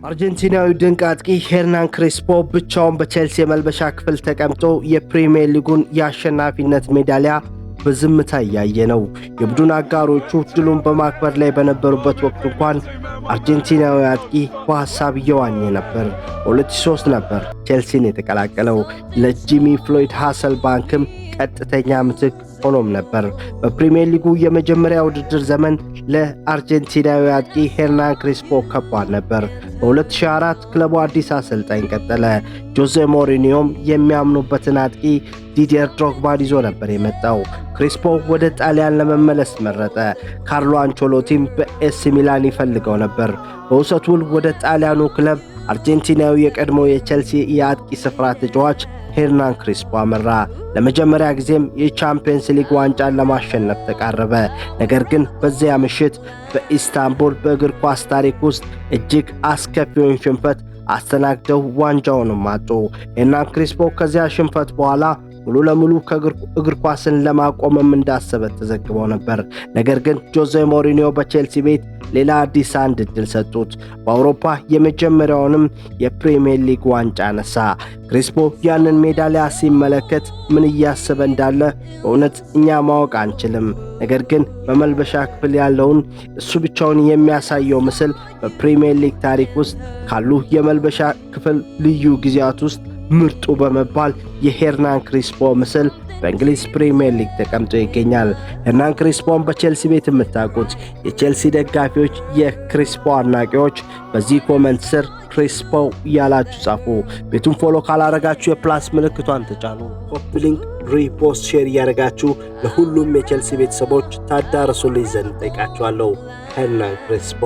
አርጀንቲናዊ ድንቅ አጥቂ ሄርናን ክሬስፖ ብቻውን በቼልሲ የመልበሻ ክፍል ተቀምጦ የፕሪሚየር ሊጉን የአሸናፊነት ሜዳሊያ በዝምታ እያየ ነው። የቡድን አጋሮቹ ድሉን በማክበር ላይ በነበሩበት ወቅት እንኳን አርጀንቲናዊ አጥቂ በሐሳብ እየዋኘ ነበር። በ2003 ነበር ቼልሲን የተቀላቀለው። ለጂሚ ፍሎይድ ሃሰልባንክም ቀጥተኛ ምትክ ሆኖም ነበር። በፕሪሚየር ሊጉ የመጀመሪያ ውድድር ዘመን ለአርጀንቲናዊ አጥቂ ሄርናን ክሬስፖ ከባድ ነበር። በ2004 ክለቡ አዲስ አሰልጣኝ ቀጠረ። ጆዜ ሞሪኒዮም የሚያምኑበትን አጥቂ ዲዲየር ድሮግባን ይዞ ነበር የመጣው። ክሬስፖ ወደ ጣሊያን ለመመለስ መረጠ። ካርሎ አንቸሎቲም በኤሲ ሚላን ይፈልገው ነበር። በውሰት ውል ወደ ጣሊያኑ ክለብ አርጀንቲናዊ የቀድሞ የቼልሲ የአጥቂ ስፍራ ተጫዋች ሄርናን ክሬስፖ አመራ። ለመጀመሪያ ጊዜም የቻምፒየንስ ሊግ ዋንጫን ለማሸነፍ ተቃረበ። ነገር ግን በዚያ ምሽት በኢስታንቡል በእግር ኳስ ታሪክ ውስጥ እጅግ አስከፊውን ሽንፈት አስተናግደው ዋንጫውንም አጡ። ሄርናን ክሬስፖ ከዚያ ሽንፈት በኋላ ሙሉ ለሙሉ ከእግር ኳስን ለማቆምም እንዳሰበ ተዘግቦ ነበር። ነገር ግን ጆዜ ሞሪኒዮ በቼልሲ ቤት ሌላ አዲስ አንድ እድል ሰጡት። በአውሮፓ የመጀመሪያውንም የፕሪሚየር ሊግ ዋንጫ አነሳ። ክሬስፖ ያንን ሜዳሊያ ሲመለከት ምን እያሰበ እንዳለ በእውነት እኛ ማወቅ አንችልም። ነገር ግን በመልበሻ ክፍል ያለውን እሱ ብቻውን የሚያሳየው ምስል በፕሪሚየር ሊግ ታሪክ ውስጥ ካሉ የመልበሻ ክፍል ልዩ ጊዜያት ውስጥ ምርጡ በመባል የሄርናን ክሪስፖ ምስል በእንግሊዝ ፕሪሚየር ሊግ ተቀምጦ ይገኛል። ሄርናን ክሪስፖን በቼልሲ ቤት የምታውቁት የቼልሲ ደጋፊዎች፣ የክሪስፖ አድናቂዎች በዚህ comment ስር ክሪስፖ እያላችሁ ጻፉ። ቤቱን follow ካላረጋችሁ የ plus ምልክቷን ተጫኑ። Copy link፣ repost፣ share እያደረጋችሁ ለሁሉም የቼልሲ ቤተሰቦች ታዳርሱልኝ ዘንድ ጠይቃችኋለሁ። ሄርናን ክሪስፖ።